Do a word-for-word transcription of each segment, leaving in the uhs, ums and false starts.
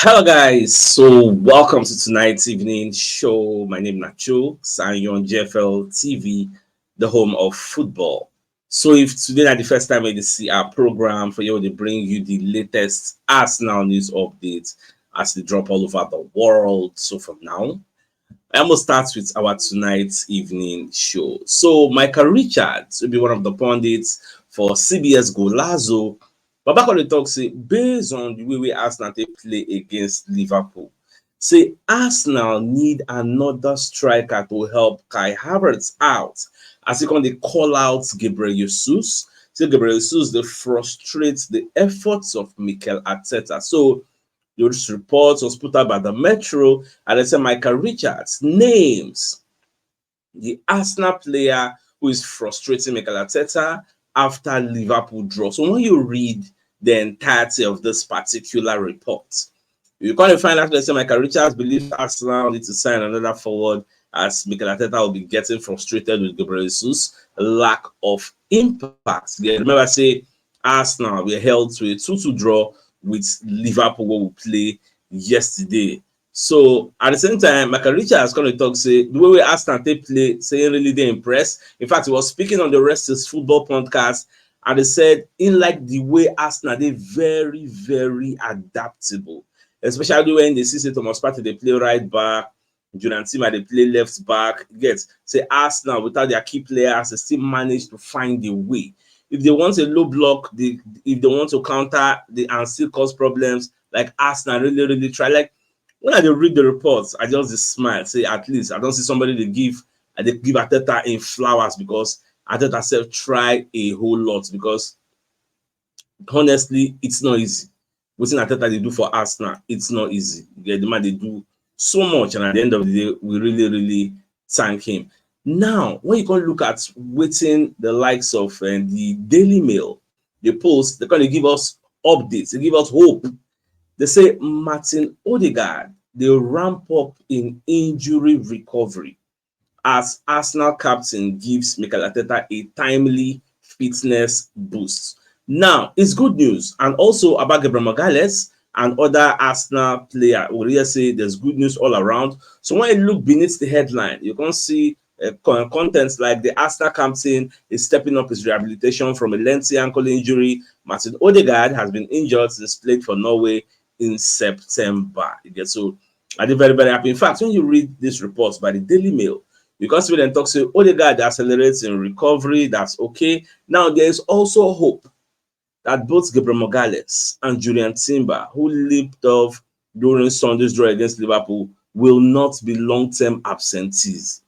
Hello, guys. So, welcome to tonight's evening show. My name is Nacho Sanyon, G F L T V, the home of football. So, if today is the first time you see our program, for you to bring you the latest Arsenal news updates as they drop all over the world. So, from now, I must start with our tonight's evening show. So, Michael Richards will be one of the pundits for C B S Golazo. Baba come dey talk say, based on the way wey Arsenal take play against Liverpool, say Arsenal need another striker to help Kai Havertz out, as he come dey call out Gabriel Jesus. Say Gabriel Jesus dey frustrate the efforts of Mikel Arteta. So this report was put out by the Metro, and they say Michael Richards names the Arsenal player who is frustrating Mikel Arteta after Liverpool draw. So when you read the entirety of this particular report, you can find out that Michael Richards believes Arsenal need to sign another forward, as Mikel Arteta will be getting frustrated with Gabriel Jesus' lack of impact. Yeah, remember, say Arsenal were held to a two two draw with Liverpool, who we play yesterday. So at the same time, Michael Richards come dey talk say the way wey Arsenal take play, say he really dey impressed. In fact, he was speaking on the Rest is Football podcast, and he said he like the way Arsenal dey very, very adaptable, especially when they see say Thomas Partey dey play right back, Jurrien Timber dey play left back. You get, say Arsenal, without their key players, they still manage to find a way. If they want a low block, they, if they want to counter the and still cause problems, like Arsenal really, really try. Like, when I dey read the reports, I just dey smile. Say at least I don see somebody dey give, I dey give Arteta in flowers, because Arteta sef try a whole lot, because honestly, it's not easy. Wetin Arteta dey do for Arsenal, it's not easy. Yeah, the man dey do so much, and at the end of the day, we really, really thank him. Now, when you come look at wetin the likes of, uh, the Daily Mail, they post, they come dey give us updates, they give us hope. They say Martin Odegaard dey ramp up in injury recovery as Arsenal captain gives Mikel Arteta a timely fitness boost. Now, it's good news, and also about Gabriel Magalhaes and other Arsenal player. We really say there's good news all around. So when you look beneath the headline, you can see, uh, con-, contents like the Arsenal captain is stepping up his rehabilitation from a lengthy ankle injury. Martin Odegaard has been injured since played for Norway in September. You get, so I dey very, very happy. In fact, when you read this report by the Daily Mail, you can see dem talk say Odegaard accelerates in recovery. That's okay. Now, there is also hope that both Gabriel Magalhaes and Jurrien Timber, who leaped off during Sunday's draw against Liverpool, will not be long-term absentees.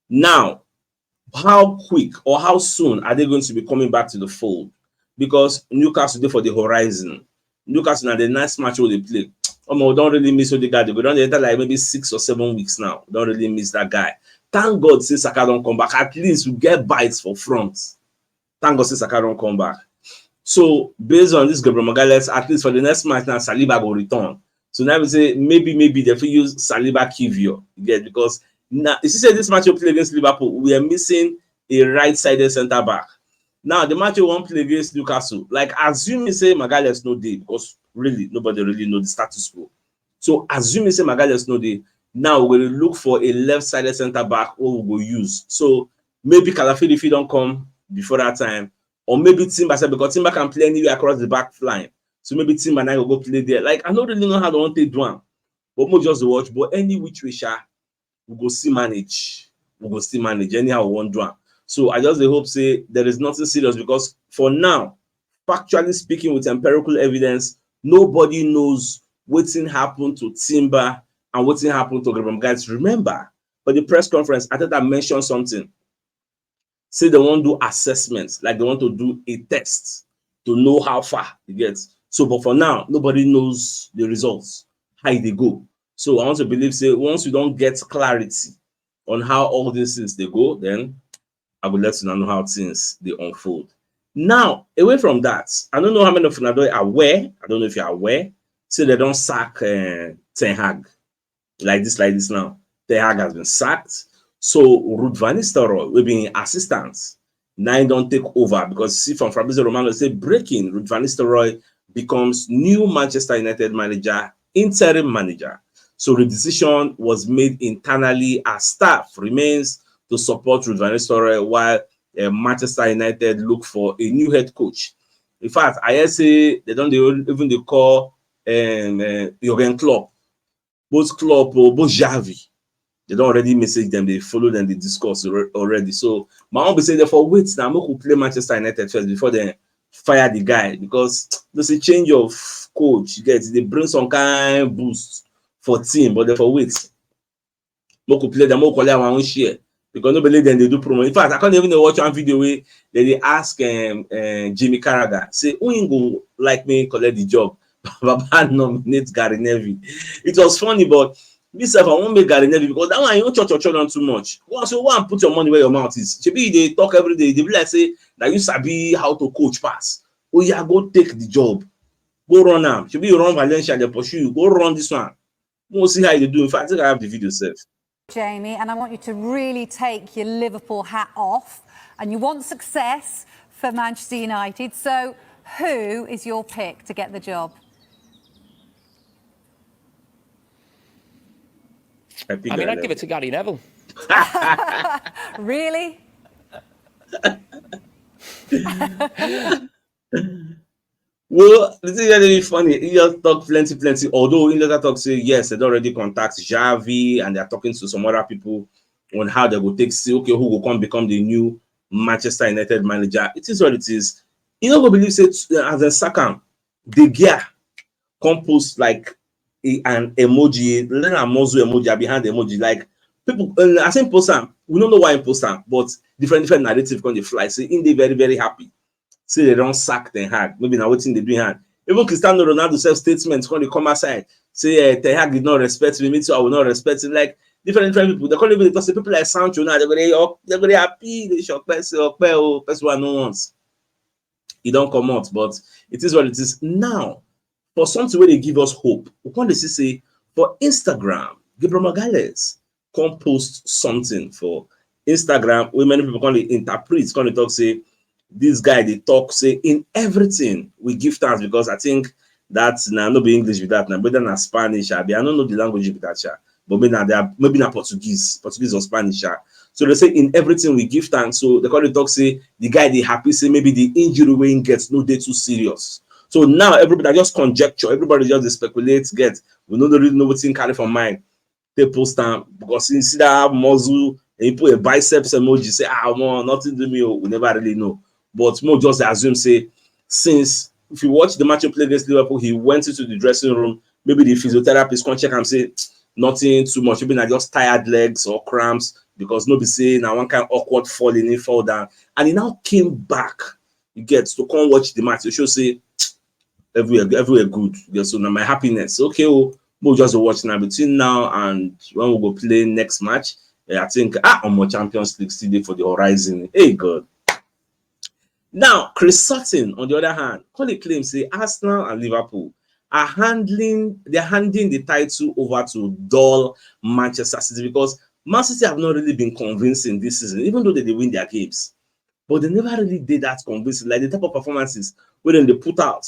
Now, how quick or how soon are they going to be coming back to the fold? Because Newcastle dey for the horizon. Newcastle na the next match wey dey play. Omo, we don really miss Odegaard. We don dey enter, like, maybe six or seven weeks now. We don really miss that guy. Thank God say Saka don come back. At least we get bites for front. Thank God say Saka don come back. So based on this Gabriel Magalhaes, at least for the next match now, Saliba go return. So now we say maybe, maybe they fit use Saliba Kivior. You get, because now you see say this match we play against Liverpool, we are missing a right-sided centre back. Now the match we wan play against Newcastle, like, assuming say Magalhaes no dey, because really nobody really know the status quo. So assuming say Magalhaes no dey, now we go look for a left-sided centre back wey we go use. So maybe Calafiotti fit don come before that time, or maybe Timber sef, because Timber can play anywhere across the back line. So maybe Timber now go go play there. Like, I no really know how they wan take do am, but we just dey watch. But any which way, sha, we go still manage. We go still manage anyhow we wan do am. So I just dey hope say there is nothing serious, because for now, factually speaking, with empirical evidence, nobody knows wetin happen to Timber and wetin happen to Gabriel Magalhaes. Remember, for the press conference, Arteta mention something. Say they wan do assessment, like they want to do a test to know how far e get. So, but for now, nobody knows the results, how e dey go. So I want to believe say once we don get clarity on how all these things dey go, then I go let una know how things dey unfold. Now, away from that, I don't know how many of una don aware, I don't know if you're aware, say they don sack, uh, Ten Hag. Like this, like this now. Ten Hag has been sacked. So Ruud van Nistelrooy, wey be im assistant, now he don take over, because see from Fabrizio Romano say breaking, Ruud van Nistelrooy becomes new Manchester United manager, interim manager. So the decision was made internally as staff remains to support Ruud van Nistelrooy while uh, Manchester United look for a new head coach. In fact, I hear say they don't even they call um, uh, Jurgen Klopp, both Klopp or both Xavi. They don't already message them, they follow them, they discuss already. So my own be say therefore wait now, make we play Manchester United first before they fire the guy, because there's a change of coach. You get they bring some kind boost for team, but therefore wait. Make we play them, make we collect our own share. Because nobody then they do promo. In fact, I can't even watch one video where they, they ask um, uh, Jimmy Carragher, say, who ain't go like me collect the job? Baba nominate Gary Neville. It was funny, but this time I won't make Gary Neville because that one you church or children too much. Go so one put your money where your mouth is. Shebi they talk every day. They be like say that you sabi how to coach pass. Oh yeah, go take the job. Go run am. Shebi you run Valencia, they pursue you. Go run this one. We'll see how you do. In fact, I think I have the video self. Jamie, and I want you to really take your Liverpool hat off. And you want success for Manchester United. So, who is your pick to get the job? I, I mean, I'd give it to Gary Neville. Really? Well, the thing is really funny. He just talk plenty, plenty. Although he later talk say yes, they already contact Xavi and they're talking to some other people on how they will take see okay who will come become the new Manchester United manager. It is what it is. You know, go believe say as a second, De Gea come post like a, an emoji, then a muzzle emoji, a behind emoji. Like people, uh, I think post am. We don't know why he post am, but different different narrative come dey fly. Say in dey very very happy. Say they don't sack Ten Hag. Maybe now waiting they do hand. Even Cristiano Ronaldo self statements when they come outside say uh, Ten Hag did not respect me, me too I will not respect him. Like different different people, they call even the person people like Sancho now. They're gonna they're gonna happy. They shock person or person one no wants. He don't come out, but it is what it is. Now, for something where they give us hope, we want to see say for Instagram, Gabriel Magalhaes come post something for Instagram where many people come dey interpret, come dey talk say this guy dey talk say in everything we give thanks, because I think that na no be English be that na, whether na Spanish abi I no know the language be that sha, but maybe na they are, maybe na Portuguese, Portuguese or Spanish sha. So they say in everything we give thanks. So they come dey talk say the guy dey happy say maybe the injury wey he get no dey too serious. So now everybody just conjecture, everybody just dey speculate, get we no really know wetin carry for mind. They post am because you see that muzzle and you put a biceps emoji, say ah omo nothing do me o, we never really know. But mo just assume say since if you watch the match you play against Liverpool, he went into the dressing room, maybe the physiotherapist come check am say nothing too much, maybe na just tired legs or cramps, because no be say na one kind awkward falling he fall down and he now came back, you get, to come watch the match to show say everywhere everywhere good. Yeah, so now my happiness. Okay, oh, we'll just watch now between now and when we go play next match. Yeah, I think ah on my Champions League still dey for the horizon. Hey God. Now, Chris Sutton, on the other hand, come dey claim say Arsenal and Liverpool are handling they're handing the title over to dull Manchester City because Man City have not really been convincing this season, even though they dey win their games. But they never really did that convincing. Like the type of performances wey dem dey put out,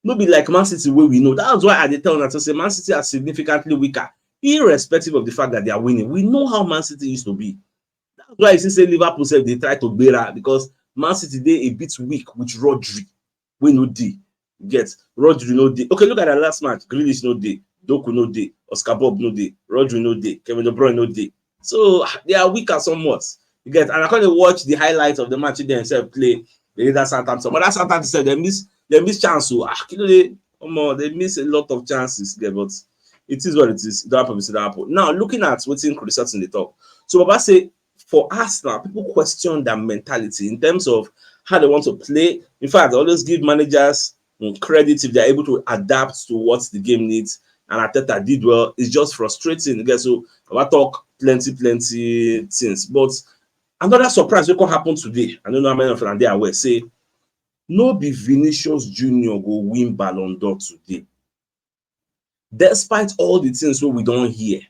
no be like Man City wey we know. That's why I dey tell una to say Man City are significantly weaker, irrespective of the fact that they are winning. We know how Man City used to be. That's why you see say Liverpool sef dey try to gbera because Man City dey a bit weak with Rodri wey no dey. You get Rodri no dey. Okay, look at the last match. Grealish no dey. Doku no dey. Oscar Bob no dey. Rodri no dey. Kevin De Bruyne no dey. So they are weaker somewhat. You get, and I can't watch the highlights of the match themselves play. They did that Southampton, but that Southampton said they miss they miss chance. So ah, you know, they um, they miss a lot of chances. Yeah, but it is what it is. It happen. It happen. Now looking at what's in Chris Sutton the talk. So Baba say for Arsenal, people question their mentality in terms of how they want to play. In fact, I always give managers mm, credit if they're able to adapt to what the game needs. And Arteta did well. It's just frustrating. Okay, so I talk plenty, plenty things. But another surprise will come happen today. I don't know how many of them are aware. Say, no be Vinicius Junior go win Ballon d'Or today. Despite all the things we don't hear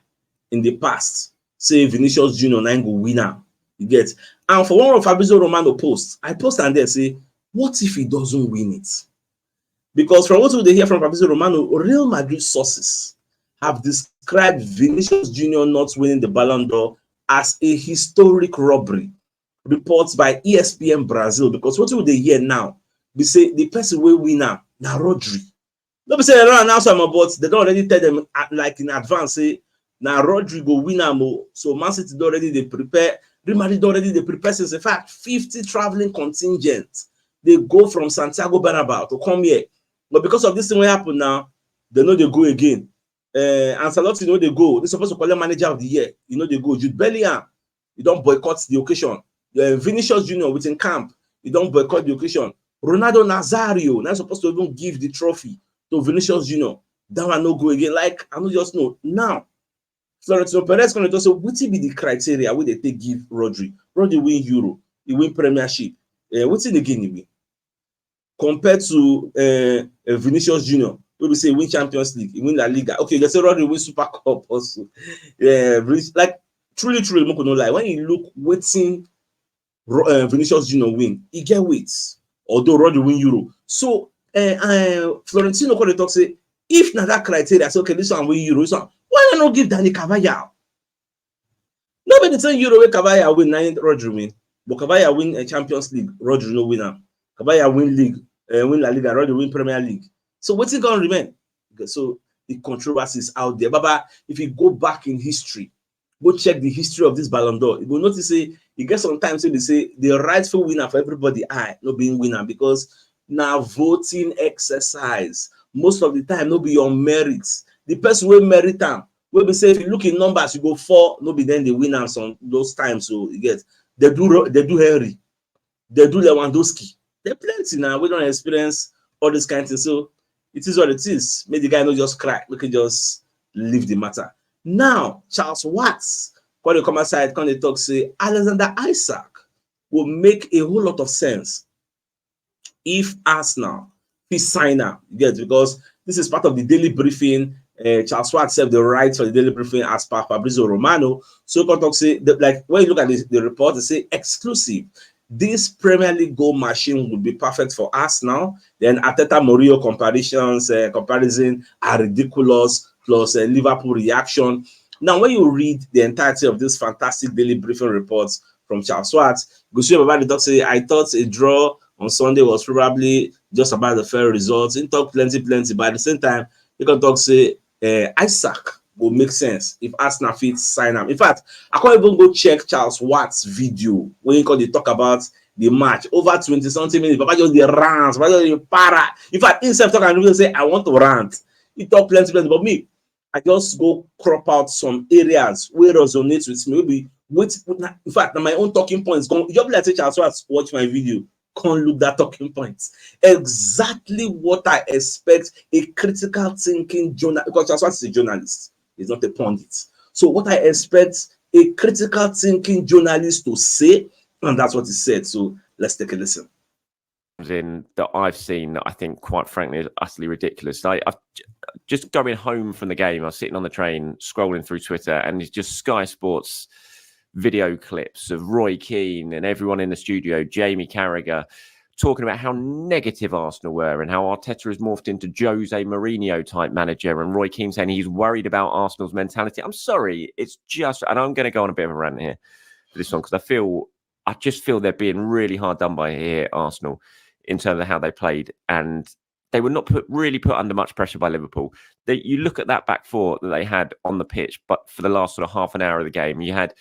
in the past, say Vinicius Junior nine go win am. You get, and for one of Fabrizio Romano posts, I post and there say, what if he doesn't win it? Because from what we dey hear from Fabrizio Romano, Real Madrid sources have described Vinicius Junior not winning the Ballon d'Or as a historic robbery. Reports by E S P N Brazil, because what we dey hear now, we say the person wey win am na Rodri. No be say they don announce am, but they don already tell them, uh, like, in advance, say na Rodri go win am o. So Man City don already dey prepare. Real Madrid don already dey prepare since, in fact, fifty traveling contingent dey go from Santiago Bernabeu to come here. But because of this thing wey happen now, they no dey go again. Uh, Ancelotti no dey go. They supposed to collect manager of the year. You know they go. Jude Bellingham, you don boycott the occasion. Uh, Vinicius Junior within camp, you don boycott the occasion. Ronaldo Nazario, now supposed to even give the trophy to Vinicius Junior. That one no go again. Like, I no just know. Now, Florentino Perez come dey talk say, wetin be the criteria wey they take give Rodri? Rodri win Euro, he win Premiership. Uh, wetin again he win? Compared to uh, uh, Vinicius Junior, wey be say he win Champions League, he win La Liga. Okay, they say Rodri win Super Cup also. Yeah, Vinic-, like, truly, truly, make we no lie. When you look wetin Ro-, uh, Vinicius Junior win, he get weight. Although Rodri win Euro. So uh, uh, Florentino come dey talk say, if na that criteria, say, okay, this one win Euro, this one, why they no give Dani Carvajal? No be the same Euro wey Carvajal win, na im Rodri win. But Carvajal win a Champions League, Rodri no win am. Carvajal win league, uh, win La Liga, Rodri win Premier League. So wetin come remain? Okay, so the controversy is out there. Baba, if you go back in history, go check the history of this Ballon d'Or, you go notice say e get sometimes wey be say the rightful winner for everybody eye no be im win am, because na voting exercise. Most of the time, no be your merit. The person wey merit am, wey be say if you look in numbers, you go fall, no be then they win am some those times. So you get, they do Ro-, they do Henry, they do Lewandowski. They plenty now. We don't experience all this kind of thing. So it is what it is. Make the guy no just cry. We can just leave the matter. Now, Charles Watts, come dey come outside, come dey talk say Alexander Isak will make a whole lot of sense if Arsenal fit sign am. You get, because this is part of the daily briefing. Uh, Charles Watts sef dey write for the daily briefing as per Fabrizio Romano. So he come talk say, the, like, when you look at the, the report, they say exclusive. This Premier League goal machine would be perfect for Arsenal. Then Arteta Mourinho comparisons, uh, comparison are ridiculous. Plus uh, Liverpool reaction. Now, when you read the entirety of this fantastic daily briefing reports from Charles Watts, you go see about the talk say, I thought a draw on Sunday was probably just about the fair result. He talk plenty, plenty, but at the same time, he come talk say uh, Isak go make sense if Arsenal fit sign am. In fact, I come even go check Charles Watts video when he come dey talk about the match. Over twenty something minutes, Baba just dey rant, Baba just dey para. In fact, himself talk and say, I want to rant. He talk plenty, plenty, but me, I just go crop out some areas wey resonate with me. Wey be, wait, na, in fact, na my own talking points. Come, you just be like say Charles Watts watch my video, come look that talking point. Exactly what I expect a critical thinking journal, because Charles Watts is a journalist, he's not a pundit. So what I expect a critical thinking journalist to say, and that's what he said. So let's take a listen. In that I've seen that I think, quite frankly, is utterly ridiculous. I, I've j- just going home from the game, I was sitting on the train scrolling through Twitter, and it's just Sky Sports video clips of Roy Keane and everyone in the studio, Jamie Carragher, talking about how negative Arsenal were and how Arteta has morphed into Jose Mourinho type manager, and Roy Keane saying he's worried about Arsenal's mentality. I'm sorry, it's just, and I'm going to go on a bit of a rant here for this one, because I feel, I just feel they're being really hard done by here, Arsenal, in terms of how they played, and they were not put, really put under much pressure by Liverpool. They, you look at that back four that they had on the pitch, but for the last sort of half an hour of the game, you had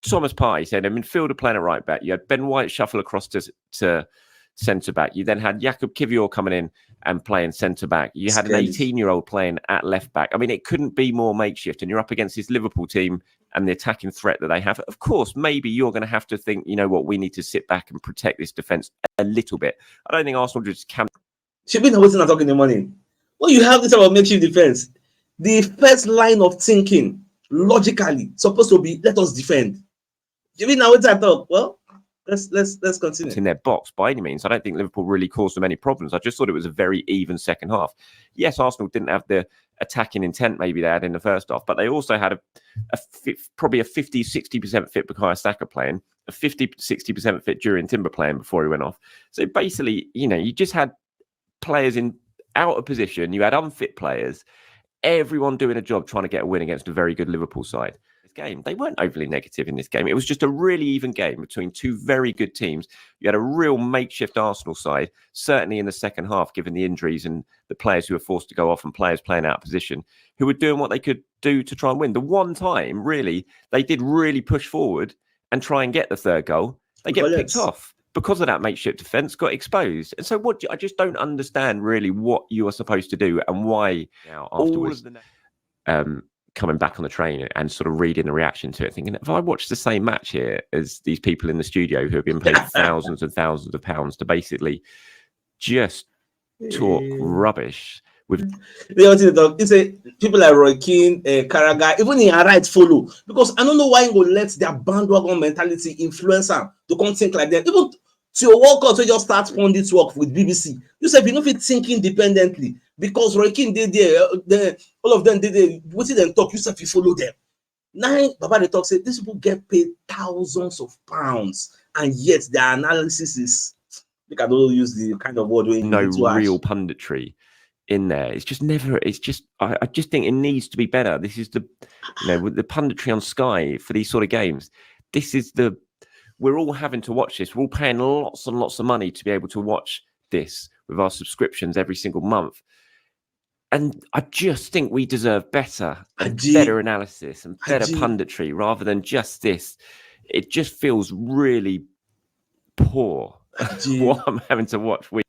Thomas Partey saying a midfielder playing at right back. You had Ben White shuffle across to, to centre back. You then had Jakub Kiwior coming in and playing centre back. You had an eighteen-year-old playing at left back. I mean, it couldn't be more makeshift. And you're up against this Liverpool team and the attacking threat that they have. Of course, maybe you're going to have to think, you know what, we need to sit back and protect this defence a little bit. I don't think Arsenal just can. Shebi na wetin I talk in the morning. When you have this type of makeshift defense, the first line of thinking, logically, supposed to be, let us defend. Shebi na wetin I talk. Well, let's let's let's continue. In their box by any means. I don't think Liverpool really caused them any problems. I just thought it was a very even second half. Yes, Arsenal didn't have the attacking intent maybe they had in the first half, but they also had a, a fi- probably a fifty, sixty percent fit Bukayo Saka playing, a fifty, sixty percent fit Jurrien Timber playing before he went off. So basically, you know, you just had players in out of position. You had unfit players. Everyone doing a job trying to get a win against a very good Liverpool side. This game, they weren't overly negative in this game. It was just a really even game between two very good teams. You had a real makeshift Arsenal side, certainly in the second half, given the injuries and the players who were forced to go off and players playing out of position, who were doing what they could do to try and win. The one time, really, they did really push forward and try and get the third goal. They get picked off because of that makeshift defense, got exposed. And so, what do you- I just don't understand really what you are supposed to do and why now afterwards. All of the ne- um, coming back on the train and sort of reading the reaction to it, thinking, "Have I watched the same match here as these people in the studio who have been paid thousands and thousands of pounds to basically just talk rubbish?" With They want to talk. You say people like Roy Keane, uh, Carragher, even in right follow, because I don't know why you go let their bandwagon mentality influence them to come think like that. Even to your workout, so just start pundit work with B B C. You say you know if you think independently because Roy Keane did there, uh, the, all of them did there. What did them talk? You say you follow them. Now, Baba they talk say these people get paid thousands of pounds, and yet their analysis is. Like I don't use the kind of word we no real punditry in there. It's just never. It's just. I, I just think it needs to be better. This is the, you know, with the punditry on Sky for these sort of games. This is the. We're all having to watch this. We're all paying lots and lots of money to be able to watch this with our subscriptions every single month. And I just think we deserve better and better analysis and better punditry rather than just this. It just feels really poor what I'm having to watch. With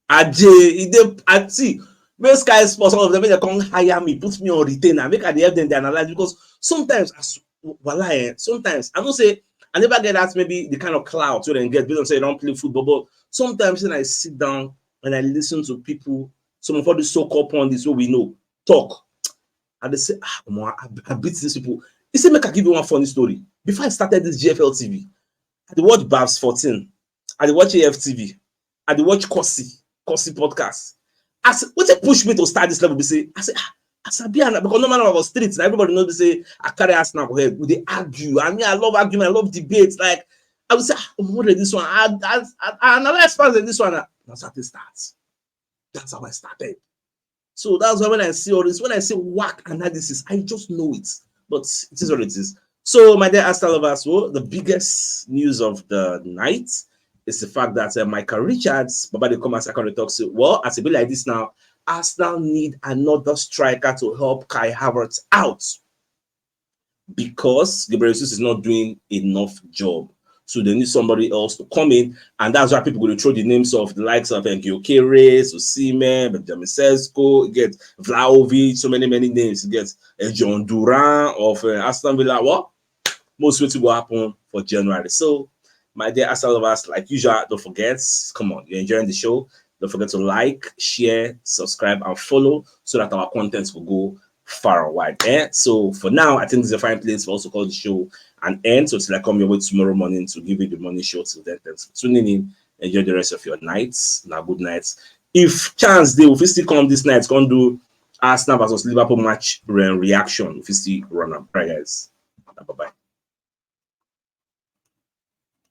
Ajay, e dey, I see. When Sky Sports, some of them, they come hire me, put me on retainer, make I dey help them dey analyze, because sometimes, as, wallahi, eh, sometimes I don't say I never get that maybe the kind of clout wey dem get because say they don't play football, but sometimes when I sit down and I listen to people, some of all the so-called pundits wey we know talk, and they say, "Ah, omo, I, I beat these people." You see, make I give you one funny story. Before I started this G F L T V, I dey watch Babs fourteen, I dey watch A F T V, I dey watch Kosi, Kosi podcast. As wetin push me to start this level be say, I say, "Ah, I sabi am na," because normal I was street, na everybody know be say I carry Arsenal for head. We dey argue. I mean, I love argument, I love debate. Like, I would say, "Ah, omo, this one, I, I, I, I analyze fans in this one." Na so I take start. That's how I started. So that's why when I see all this, when I see whack analysis, I just know it. But it is what it is. So, my dear Arsenal lovers, well, the biggest news of the night is the fact that, uh, Michael Richards, Baba dey come as I come dey talk, say, well, as e be like this now, Arsenal need another striker to help Kai Havertz out because Gabriel Jesus is not doing enough job. So they need somebody else to come in, and that's why people go to throw the names of the likes of N'Gio Kere, Osimhen, Benjamin Sesko, you get Vlahovic, so many, many names. You get, uh, Jhon Duran of, uh, Aston Villa. What? Most wetin go happen for January. So, my dear Arsenal lovers, like usual, don't forget, come on, you're enjoying the show. Don't forget to like, share, subscribe, and follow so that our contents will go far and wide. Eh? So for now, I think it's a fine place for us to call the show an end. So till I come your way tomorrow morning to give you the morning show. Till then, thanks for tuning in. Enjoy the rest of your nights. Now, good night. If chance they will still come this night, gonna do Arsenal versus Liverpool match re- reaction. If you see run up, right, guys. Bye bye.